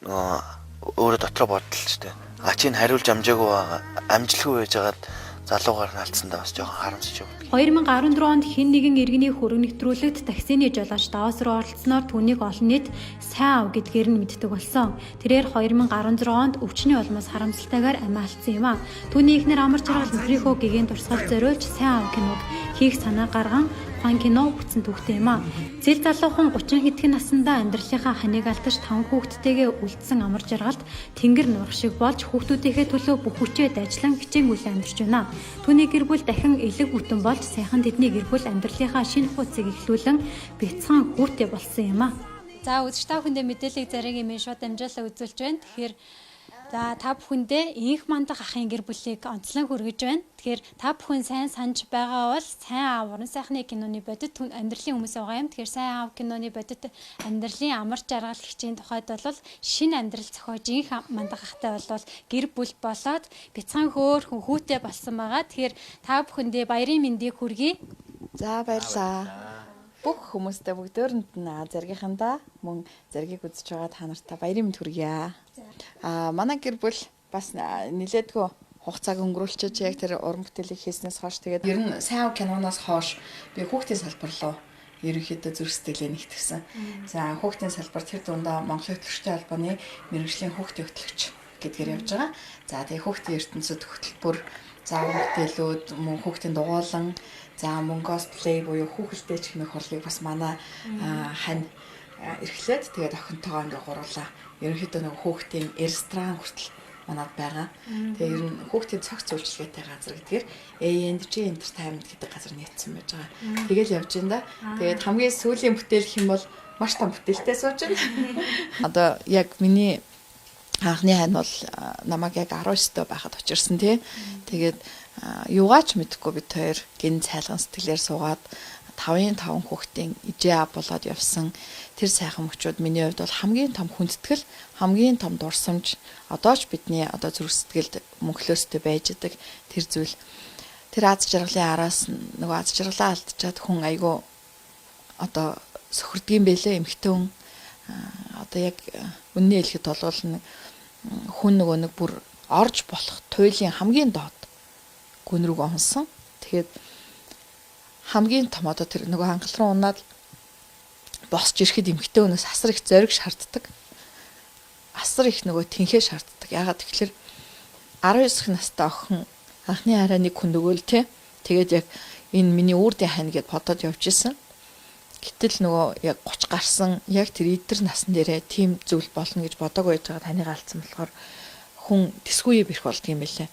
Нөгөө өөрөө дотроо бодлоо ч дээ. А чи энэ хариулж амжаагүй байгаа. Амжилгүй байжгаад залуугаар нь алдсандаа бас жоохон харамсаж байна. 2014 онд хэн нэгэн иргэний хөрөг нэвтрүүлэгт таксины жолооч даваас руу оролцсноор түүнийг олон нийт сайн ав гэдгээр нь мэддэг болсон. Тэрээр 2016 онд өвчний улмаас харамсалтайгаар амиа алдсан юм а. Түүний эхнэр Амар Жаргал нөхрийнхөө гэгээн дурсгал зориулж сайн ав киног хийх санаа гарган тухайн кино бүтсэн түүхтэй юм а. Зэл залуухан 30 хэдхэн наснда амьдралынхаа ханыг алдаж 5 хүүхэдтэйгээ үлдсэн Амар Жаргалд тэнгэр нуурах шиг болж хүүхдүүдийнхээ төлөө бүх хүчээ дайжлан хичээнгүйлэн амьдарч байна. Түүний гэр бүл дахин элэг бүтэн болж сайхан тэдний гэр бүл амьдралынхаа шинэ хуудсыг эхлүүлэн бяцхан хүүтэй болсон юм а. За үзэгч та бүхэндээ мэдээллийг зарим юм шууд амжаалаа үзүүлж байна. Тэгэхээр за та бүхэндээ инх мандах ахын гэр бүлийг онцлон хүргэж байна. Тэгэхээр та бүхэн сайн санаж байгаа бол сайн аав уран сайхны киноны бодит амьдралын хүмүүс байгаа юм. Тэгэхээр сайн аав киноны бодит амьдралын амар жаргал хичээн тухайд бол шинэ амьдрал зохиож инх мандах ахтай бол гэр бүл болоод бяцхан хөөрхөн хүүтэй болсон байгаа. Тэгэхээр та бүхэндээ баярын мэндийг хүргэе. За баярлалаа. Бүх хүмүүстээ бүгдөөрөнд нь зэргийнхандаа мөн зэргийг үзэж байгаа та нартаа баярын мэнд хүргье. Аа манай гэр бүл бас нилээдгүй хугацааг өнгөрүүлчихэж яг тэр уран бүтээлийг хийснээс хойш тэгээд ер нь сайн киноноос хойш би хүүхдийн салбар руу ерөнхийдөө зүрх сэтгэлээ нэгтгэсэн. За хүүхдийн салбар тэр дундаа Монголын хөтлөгчдийн холбооны мэргэжлийн хүүхдийн хөтлөгч гэдгээр явж байгаа. За тэгээ хүүхдийн ертөнцид хөтөлбөр, за уран бүтээлүүд, мөн хүүхдийн дугуйлан, за мөн косплей буюу хүүхэлдэй чимээх хурлыг бас манай хань эрхлээд тэгээд охинтойгоо ингээ гуруулаа. Ерөнхийдөө нэг хүүхдийн ресторан хүртэл манад байгаа. Тэгээ ер нь хүүхдийн цогц үйлчилгээтэй газар гэдгээр A&G Entertainment гэдэг газар нийцсэн байж байгаа. Тэгэл явж байна да. Тэгээд хамгийн сүүлийн бүтээл гэх юм бол маш том бүтээлтэй сууж байна. Одоо яг миний анхны хань бол намайг яг 19 дэх байхад учирсан тий. Тэгээд юугаач мэдэхгүй бид хоёр гин цайлган сэтгэлээр суугаад 5-ын 5 хүүхдийн ижээ аа болоод явсан тэр сайхан мөчүүд миний хувьд бол хамгийн том хүндэтгэл, хамгийн том дурсамж, одоо ч бидний одоо зүрх сэтгэлд мөнхлөөстэй байж идэг тэр зүйл. Тэр аз жаргалын араас нөгөө аз жаргалаа алдчихад хүн айгүй одоо сөхөрдөг юм бэлээ эмэгтэй хүн. Одоо яг үнний хэлэхэд бол хүн нөгөө нэг бүр орж болох туйлын хамгийн доод гүн рүү онсон. Тэгээд хамгийн том одоо тэр нөгөө хангал руу унаад босч ирэхэд эмэгтэй хүнээс асар их зориг шаарддаг. Асар их нөгөө тэнхээ шаарддаг. Яагаад тэгэхээр 19 настай охин анхны хараа нэг хүн өгөөл тий. Тэгээд яг энэ миний үрдийн хань гэд бодоод явж исэн. Гэтэл нөгөө яг 30 гарсан яг тэр идэр насн дээрээ тийм зүйл болно гэж бодоагүй байж байгаа таныг алдсан болохоор хүн тэсгүүе бэрх болдго юм байлээ.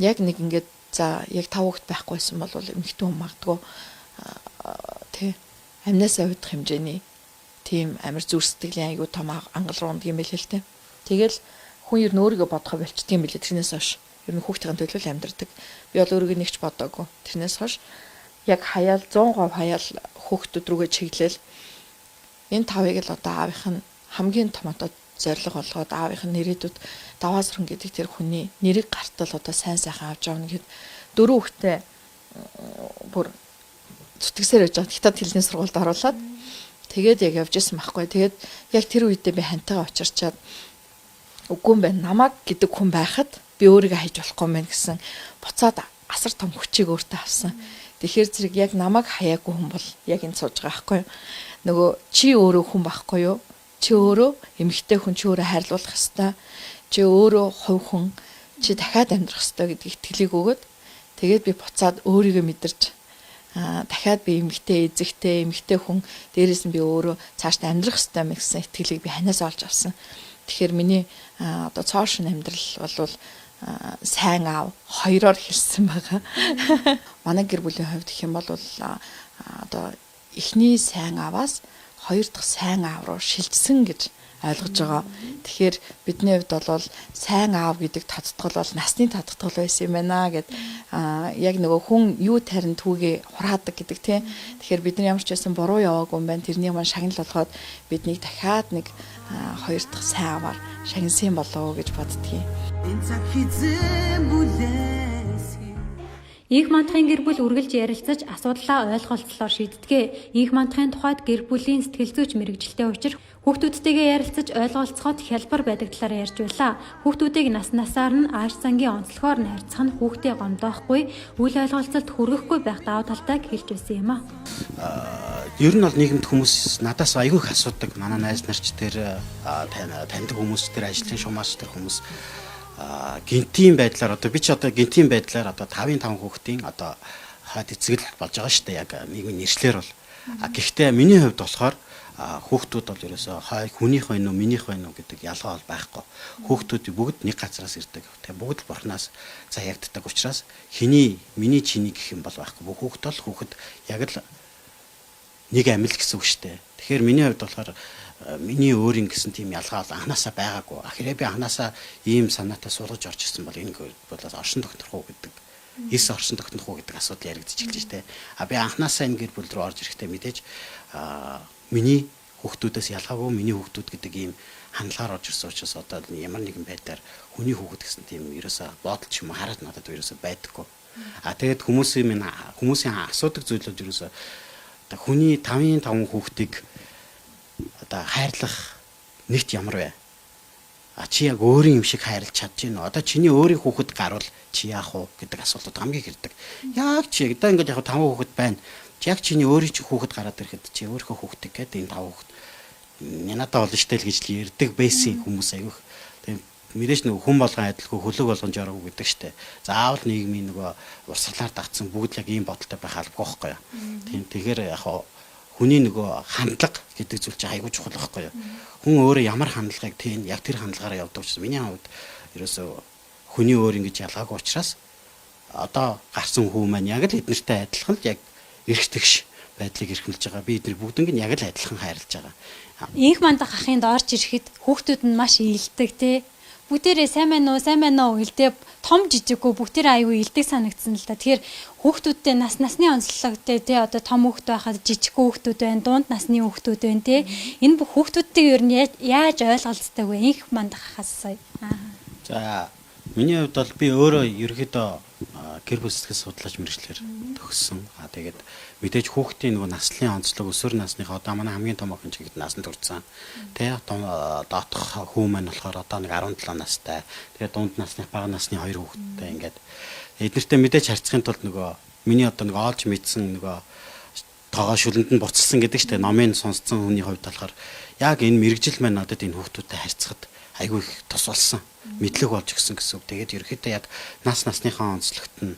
Яг нэг ингээд за яг 5 хүүхэд байхгүйсэн бол эмэгтэй хүн магадгүй тий амнасаа удах хэмжээний тийм амар зүр сэтгэлийн айгүй том ангал руу ундаг юм байлээ л тий. Тэгэл хүн ер нь өөрийгөө бодохоо болчдөг юм билээ тэрнээс хойш. Ер нь хүүхдийн төлөө л амьдардаг. Би бол өөрийгөө нэгч бодоагүй. Тэрнээс хойш яг хаяал 100% хаяал хүүхдүүд рүүгээ чиглээл энэ тавыг л одоо аавынх нь хамгийн том одоо зорилго болгоод аавынх нь ирээдүйд даваа сүрэн гэдэг тэр хүний нэрийг гартал одоо сайн сайхан авч явна гэхэд дөрөв хүүхдээ бүр зүтгэсээр байж байгаа. Хятад хэлний сургуульд оруулаад тэгээд яг явж исэн байхгүй. Тэгээд яг тэр үедээ би хантайгаа учирчаад үгүй юм байна. Намайг гэдэг хүн байхад би өөрийгөө хайж болохгүй юм байна гэсэн буцаад асар том хүчийг өөртөө авсан. Тэгэхээр зэрэг яг намайг хаяагүй хүн бол яг энд сууж байгаа байхгүй юу? Нөгөө чи өөрөө хүн байхгүй юу? Чи өөрөө эмэгтэй хүн, чи өөрөө хайрлуулах ёстой. Чи өөрөө хувь хүн, чи дахиад амьдрах ёстой гэдэг итгэлийг өгөөд тэгээд би буцаад өөрийгөө мэдэрч дахиад би эмэгтэй эзэгтэй, эмэгтэй хүн, дээрээс нь би өөрөө цааш нь амьдрах ёстой юм гэсэн итгэлийг би ханаас олж авсан. Тэгэхээр миний одоо цоошин амьдрал бол сайн аав хоёроор хэлсэн байгаа. Манай гэр бүлийн хувьд гэх юм бол одоо эхний сайн ааваас хоёр дахь сайн аав руу шилжсэн гэж ойлгож байгаа. Тэгэхээр бидний хувьд бол сайн аав гэдэг тодтгол бол насны тодтгол байсан юм байна гэд яг нөгөө хүн юу тарин түүгээ хураадаг гэдэг тийм. Тэгэхээр бид нар ямар ч байсан буруу яваагүй юм байна. Тэрнийг маань шагнал болгоод биднийг дахиад нэг хоёр дахь сайн ааваар шагнасан болов уу гэж боддгийн. Энэ цаг хизээ бүлээс. Инх мандахын гэр бүл үргэлж ярилцаж асуудлаа ойлголцлоор шийддэг. Инх мандахын тухайд гэр бүлийн сэтгэл зүйч мэргэжилтэй учир хүүхдүүдтэйгээ ярилцаж ойлголцоход хялбар байдаг талаар ярьж байлаа. Хүүхдүүдийг нас насаар нь ааш зангийн онцлогоор нь харьцах нь хүүхдээ гомдоохгүй, үл ойлголцолд хүргэхгүй байх давуу талтайг хэлж байсан юм а. Ер нь бол нийгэмд хүмүүс надаас айгүй их асуудаг. Манай найз нар ч тэр таньдаг хүмүүс тэр ажлын шумаас тэр хүмүүс гинтийн байдлаар одоо би ч одоо гинтийн байдлаар одоо 5-ын 5 хүүхдийн одоо хойд эцэг л болж байгаа шүү дээ. Яг нийгмийн нэршлэр бол. Гэхдээ миний хувьд болохоор хүүхдүүд бол ерөөсөө хой хүнийх байна уу, минийх байна уу гэдэг ялгаа бол байхгүй. Хүүхдүүд бүгд нэг газараас ирдэг. Тэгээ бүгд л бурхнаас заяагддаг учраас хэний миний чиний гэх юм бол байхгүй. Бүх хүүхд бол хүүхэд яг л нэг амил гэсэн үг шүү дээ. Тэгэхээр миний хувьд болохоор миний өөрийн гэсэн тийм ялгаа бол анханасаа байгаагүй. Хэрэг би анханасаа ийм санаатай суулгаж орж ирсэн бол энэ болоос оршин тогтнох уу гэдэг, эс оршин тогтнох уу гэдэг асуудал яригдчих эхэлж штэ. А би анханасаа энэ гэр бүл рүү орж ирэхдээ мэдээж миний хүүхдүүдээс ялгаагүй миний хүүхдүүд гэдэг ийм хандлагаар орж ирсэн учраас одоо ямар нэгэн байдлаар хүний хүүхэд гэсэн тийм ерөөсөө бодол ч юм уу хараад надад ерөөсөө байдаггүй. А тэгээд хүмүүсийн асуудаг зүйлүүд ерөөсөө одоо хүний 5-ын 5 хүүхдийг одоо хайрлах нэгт ямар вэ? А чи яг өөрийн юм шиг хайрлаж чадж гин үү? Одоо чиний өөрийн хүүхэд гарвал чи яах вэ гэдэг асуултууд хамгийн их ирдэг. Яг чи одоо ингээд яг 5 хүүхэд байна. Яг чиний өөрийн чи хүүхэд гараад ирэхэд чи өөрийнхөө хүүхдийг гэдэг энэ 5 хүүхэд нянадаа болно штэ л гэж л ярьдаг байсан хүмүүс айгүйх. Тийм мэдээж нөгөө хүн болгон адилгүй хөлөг болгон жороогүй гэдэг штэ. Заавал нийгмийн нөгөө урсгалаар дагцсан бүгд л яг ийм бодолтой байх албагүй байхгүй юу. Тийм тэгэхээр яг хүний нөгөө хандлага гэдэг зүйл чинь айгүй чухал байхгүй юу. Хүн өөрөө ямар хандлагыг тийм яг тэр хандлагаараа явдаг учраас миний хувьд ерөөсөө хүний өөр ингэж ялгаагүй учраас одоо гарсан хүү маань яг л эднэртэй адилхан л яг эрх тэгш байдлыг эрхэмлж байгаа. Би эдгээр бүгднийг нь яг л адилхан хайрлаж байгаа. Инх мандах ахынд орж ирэхэд хүүхдүүд нь маш ээлдэг те. Бүгдээрээ сайн байна уу, сайн байна уу гэлдээ том жижиггүй бүгдээрээ аюу ээлдэг санагдсан л да. Тэгэхээр хүүхдүүдтэй нас насны онцлогтой те одоо том хүүхд байхад жижиг хүүхдүүд байна, дунд насны хүүхдүүд байна те. Энэ бүх хүүхдүүдтэйг ер нь яаж ойлголцдог вэ? Инх мандах ахаас сая. За миний хувьд бол би өөрөө ерөөхдөө гэр бүл сэтгэл судлаач мэргэжлээр төгссөн. А тэгээд мэдээж хүүхдийн нөгөө наслын онцлог өсвөр насныхаа одоо манай хамгийн том охин чигэд насанд хүрсэн. Тэ доотох хүү маань болохоор одоо нэг 17 настай. Тэгээд дунд насных бага насны хоёр хүүхэдтэй ингээд эднэртэй мэдээж харьцахын тулд нөгөө миний одоо нэг олж мэдсэн нөгөө тоогоо шүлэнд нь буцалсан гэдэг чинь номын сонсцсон хүний хувьд болохоор яг энэ мэргэжил маань надад энэ хүүхдүүдтэй харьцахад айгүй их тус болсон. Мэдлэг болж өгсөн гэсэн үг. Тэгээд ерөөхдөө яг нас насныхаа онцлогт нь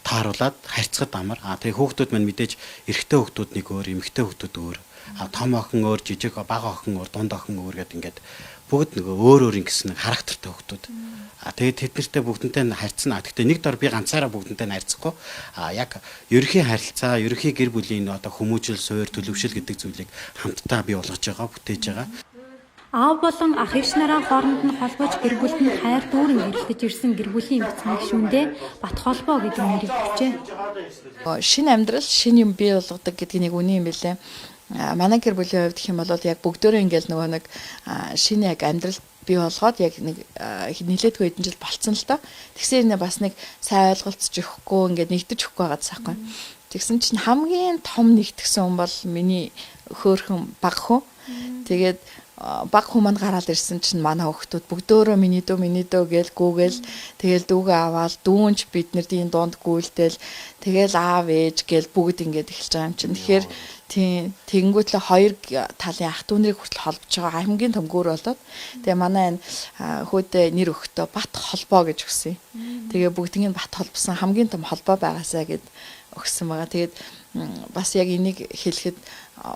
тааруулаад харьцахад амар. А тэгээ хүүхдүүд маань мэдээж эрэгтэй хүүхдүүд нэг өөр, эмэгтэй хүүхдүүд өөр. А том охин өөр, жижиг бага охин өөр, дунд охин өөр гэдэг ингээд бүгд нөгөө өөр өөр ингэсэн нэг характертай хүүхдүүд. А тэгээд тэд нартай бүгдэнтэй нь харьцна. Гэхдээ нэг дор би ганцаараа бүгдэнтэй нь харьцахгүй. А яг ерөнхий харилцаа, ерөнхий гэр бүлийн одоо хүмүүжил, суур, төлөвшил гэдэг зүйлийг хамтдаа бий болгож байгаа, бүтээж байгаа. Аав болон ах эгч нараа хооронд нь холбож гэр бүлд нь хайр дүүрэн эрэлтэж ирсэн гэр бүлийн бяцхан гишүүндээ бат холбоо гэдэг нэрийг өгчээ. Шинэ амьдрал, шинэ юм бий болгодог гэдэг нэг үнэн юм билээ. Манай гэр бүлийн хувьд гэх юм бол яг бүгдөө ингээл нөгөө нэг шинэ яг амьдрал бий болгоод яг нэг нилээдгүй хэдэн жил болцсон л доо. Тэгсэн нэ бас нэг сайн ойлголцож өгөхгүй ингээд нэгдэж өгөхгүй байгаа гэсэхгүй. Тэгсэн чинь хамгийн том нэгтгсэн хүн бол миний хөөрхөн баг хүн. Тэгээд баг хүн маань гараад ирсэн чинь манай хүүхдүүд бүгдөөрөө миний дүү миний дүү гээл гүүгээл тэгэл дүүгээ аваал дүүнч бид нарт дунд гүйлтэл тэгэл аав ээж гээл бүгд ингээд эхэлж байгаа юм чинь. Тэгэхээр тийм тэгэнгүүтлээ хоёр талын ах дүү нарыг хүртэл холбож байгаа хамгийн том гүр болоод тэгээ манай энэ хүүдээ нэр өгөхдөө бат холбоо гэж өгсөн. Тэгээ бүгднийг бат холбосон хамгийн том холбоо байгаасаа гэд өгсөн байгаа. Тэгээд бас яг энийг хэлэхэд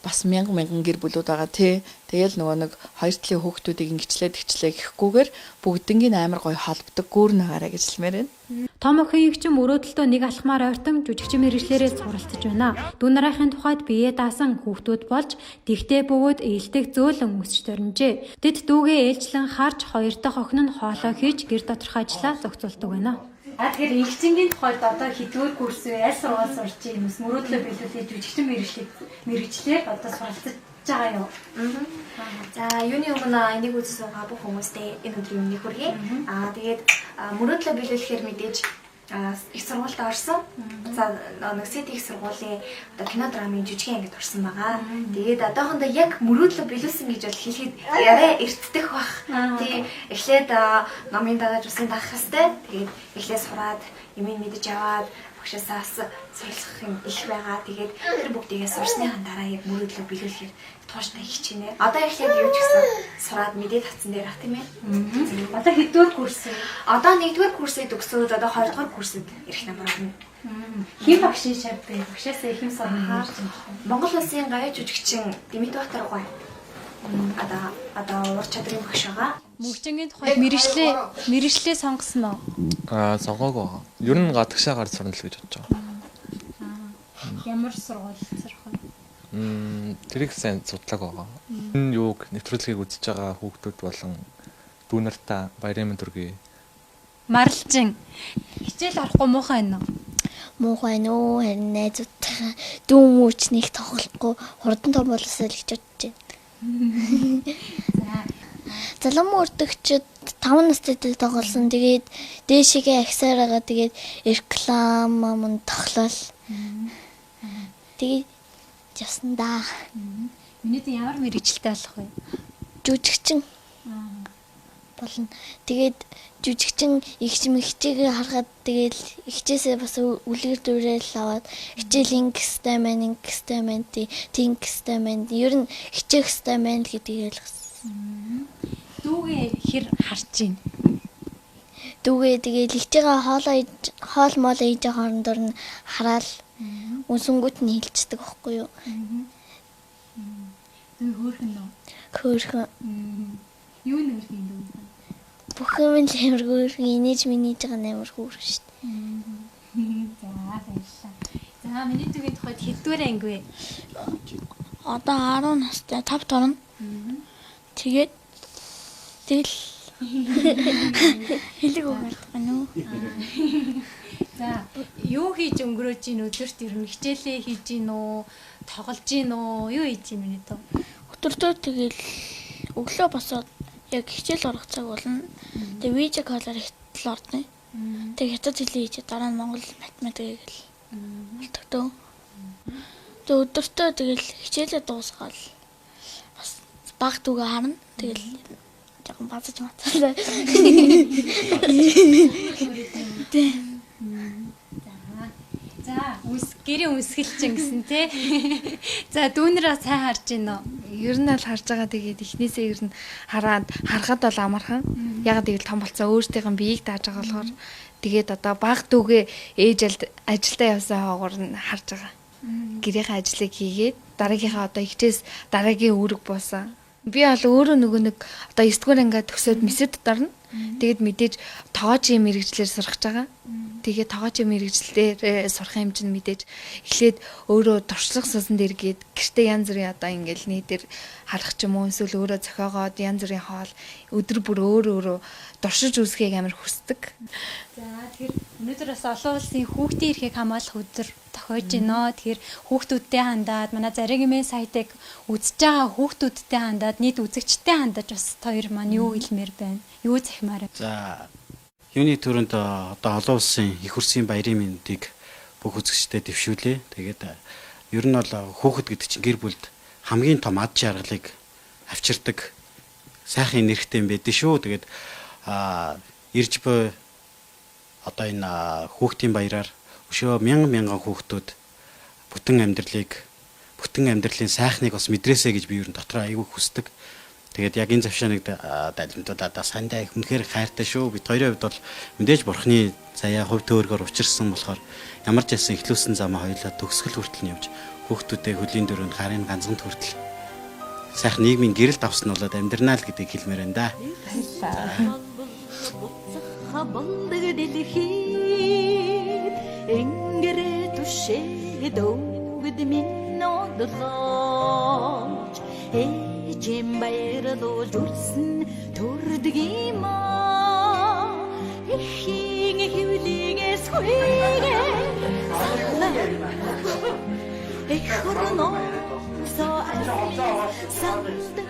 бас мянган мянган гэр бүлүүд байгаа тий. Тэгэл нөгөө нэг хоёр талын хүүхдүүдийг ингэчлээ тэгчлээ гэхгүйгээр бүгднийг амар гоё холбодог гүр нагараа гэж хэлмээр байна. Том охин эгчин мөрөөдөлтөө нэг алхмаар ойртон жүжигчин мэргэжлээрээ суралцж байна. Дүү нарынхын тухайд бие даасан хүүхдүүд болж дэгтэй бөгөөд ээлдэг зөөлөн өсч дөрнжээ. Тэд дүүгээ ээлжлэн харж хоёр дахь охин нь хоолоо хийж гэр доторх ажлаа зохицуулдаг байна. А тэгэхээр эгчингийн тухайд одоо хэдвэр курс вэ? Аль сургууль сурч ийм ус мөрөөдлөө биелүүлээ жүжигчин мэргэжлээр одоо суралцж байгаа юу? За юуны өмнө энийг үзсэн байгаа бүх хүмүүстээ энэ өдрийн өмнө хүргэе. Аа тэгээд мөрөөдлөө биелүүлэхээр мэдээж Их сургуульд орсон. За, нэг СЭТ их сургуулийн одоо кино драмын жүжигэн ангид орсон байгаа. Тэгээд одоохондоо яг мөрөөдлөө биелүүлсэн гэж бол хэлэхэд яриа эртдэх бах. Тий, эхлээд номын дагаж усын дагах хэвээр. Тэгээд эхлээд сураад юмыг мэдэж аваад багшаасаа бас суралцах юм их байгаа. Тэгээд тэр бүгдийгээ сурсныхаа дараа яг мөрөөдлөө биелүүлэхээр тууштай хичээнэ. Одоо эхлээд юу ч гэсэн сураад мэдээд авсан дээр ах, тийм ээ. Одоо хэддүгээр курс вэ? Одоо нэгдүгээр курсээ төгсөөд одоо хоёрдугаар курсэд ирэх намар орно. Хэн багшийн шав бэ? Багшаасаа их юм сурна гэж байна. Монгол улсын гаяа жүжигчин Димитбаатар гой. Одоо ур чадрын багш байгаа. Мөгчингийн тухайд мэргэжлээ сонгосон уу? Аа, сонгоогүй байгаа. Ер нь гадагшаа гарч сурна л гэж бодож байгаа. Ямар сургууль сурах вэ? Тэрийг сайн судлааг байгаа. Энэ юуг нэвтрүүлгийг үзэж байгаа хүүхдүүд болон дүү нартаа баярын мэнд хүргэе. Маралжин. Хичээл орохгүй муухай байна уу? Муухай нөө, харин найзуудтайгаа дүү мүүч нэг тоглохгүй хурдан том болосоо л гэж бодож байна. За. Залан мөрдөгчд 5 настай дэл тоглосон. Тэгээд дээшээгээ агсаар байгаа. Тэгээд реклам мөн тоглол. Тэгээд явсан да. Миний дүү ямар мэргэжилтэй болох вэ? Жүжигчин болно. Тэгээд жүжигчин ихч мэгчээгээ харахад тэгэл ихчээсээ бас үлгэр дуурайл аваад хичээл ингэх ёстой маань, ингэх ёстой маань, тийх ёстой маань, ер нь хичээх ёстой маань л гэдгийг ойлгосон. Дүүгээ хэр харж байна? Дүүгээ тэгэл ихчээгээ хоол моолоо хийж байгаа хоорондоор нь хараал үнсэнгүүт нь хилчдэг байхгүй юу? Дүү хөөрхөн үү? Хөөрхөн. Юу нэрх юм дүү? Бүх юм л амар хөөрхөн, инээж минийж байгаа нь амар хөөрхөн шүү дээ. За, баярлалаа. За, миний дүүгийн тухайд хэддүгээр анги вэ? Одоо 10 настай, 5 орно. Тэгээд тэгэл хэлэг өгöd байна уу? За, юу хийж өнгөрөөж ийн өдөрт, ер нь хичээлээ хийж ийн үү, тоглож ийн үү, юу хийж ийн миний дүү? Өдөртөө тэгэл өглөө босоод яг хичээл орох цаг болно. Тэгээ видео колоор хятад ордно. Тэгээ хятад хэлээ хийж дараа нь монгол математик гэл болтогдоо. Тэгээ өдөртөө тэгэл хичээлээ дуусгаал бас баг дүүгээ харна. Тэгэл жоохон базаж маталаа. За, гэрийн өмсгөлчин гэсэн тий. За, дүүнэрээ сайн харж гин үү? Ер нь аль харж байгаа, тэгээд эхнээсээ ер нь хараад харахад бол амархан. Яг тэгэл том болцоо өөртөөх нь биеийг дааж байгаа болохоор тэгээд одоо баг дүүгээ ээж ажилдаа явсан хоогоор нь харж байгаа. Гэрийнхээ ажлыг хийгээд дараагийнхаа одоо хичээс дараагийн үүрэг буусан. Би бол өөрөө нөгөө нэг одоо 9 дугаар ангиа төгсөөд мэсэд орно. Тэгээд мэдээж тоогоочийн мэрэгчлэр сурах гэж байгаа. Тэгээд тоогоочийн мэрэгчлэр сурах юм чинь мэдээж эхлээд өөрөө туршлага суусан дээр гээд гэртээ янз бүрийн одоо ингээл нийтээр харах ч юм уу, эсвэл өөрөө зохиогоод янз бүрийн хоол өдөр бүр өөр өөрөө туршиж үзхийг амар хүсдэг. За, тэгэхээр өнөөдөр бас олон улсын хүүхдийн эрхийг хамгаалах өдөр тохиож байна. Тэгэхээр хүүхдүүдтэй хандаад, манай Зариг имэн сайтыг үзэж байгаа хүүхдүүдтэй хандаад, нийт үзэгчтэй хандаж бас хоёр маань юу хэлмээр байна? Юу захимаар байна? За, юуны түрүүнд одоо олон улсын эх үрсийн баярын мэндийг бүх үзэгчдэд дэвшүүлээ. Тэгээд ер нь бол хүүхэд гэдэг чинь гэр бүлд хамгийн том ад жаргалыг авчирдаг сайхан нэрхтээ юм байдаг шүү. Тэгээд ирж буй одоо энэ хүүхдийн баяраар өшөө мянган мянган хүүхдүүд бүтэн амьдралын сайхныг бас мэдрээсэй гэж би ер нь дотроо айгүй хүсдэг. Тэгээд яг энэ завшааныг далимдуулаад сандаа их үнэхээр хайртай шүү. Бид хоёрын хувьд бол мэдээж бурхны заяа хувь төөргөөр учирсан болохоор ямар ч байсан эхлүүлсэн замаа хоёулаа төгсгөл хүртэл нь явж хүүхдүүдээ хөлийн дөрөнд гарын ганцхан хүртэл сайхан нийгмийн гэрэлд авсан болоод амьдрнаа л гэдгийг хэлмээр байна да. Ээжим баярлуулж үрсэн төрдөг юм аа. Эхийн хөвлөгөөс хүгээ саллаа. Эх хорноосоо санддаг.